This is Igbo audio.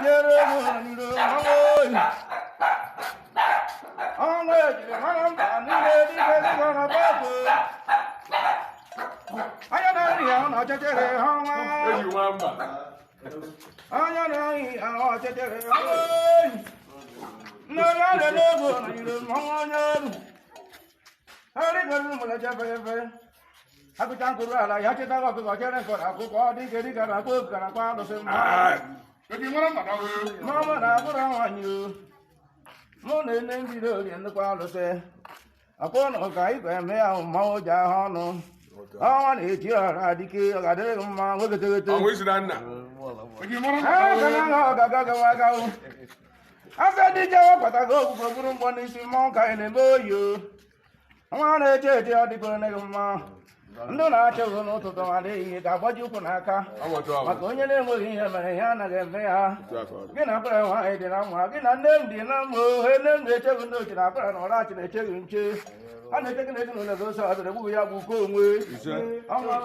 Ejere ego n'iro mmanwụ oyi. Ọnwa ejiri mara mba niile dike dike na gbapụ. Anya na-eri ahụ na ọchịchịrị ọnwa. Eji nwamba. Anya na-eri ahụ ọchịchịrị ọnwa oyi. Nne ya na-ele ego n'iro mmanwụ onye elu. Arịgoro mụrụ efe efe. Agụcha mkpụrụ ala ya cheta ọkụkọ chere nkọrọ akwụkwọ dike dike na akpọ okara akpa alụsị mma. Eji nwara mba na wee. Mama na-abụrụ nwaanyị o. Mụ na nne m jiri orie nnukwu alụsị. Akwụ na ụka igwe eme ya mmanwụ ji ahụ ọnụ. Ọnwa na-eji ọra dike ọ ga-adịrị gị mma nwoke teghete. Ọnwa isi na nna. Eji nwara mba na wee. Aka dị jewe kwatago okwukwe bụrụ mgbọ n'isi mmọnwụ ka anyị na-eme oyi o. Nwa na-eche eche ọ dịgoro nne gị mma. Ndụ na-achọ gị n'ụtụtụ ma adịghị ihe ga-agbaji ụkwụ n'aka. Ọ otu ahụ. Maka onye na-enweghị ihe mere ihe anaghị eme ya. Otu aka ọ dị. Gị na akpara nwaanyị dị na mma, gị na nne m dị na mma ohe nne m na-echeghị ndị ochie na akpara na ọrachi na-echeghị nche. A na-eche gị na ezinụlọ gị ose ọdịrị gbugbu ya bụ uko onwe. Ise. Ọnwa.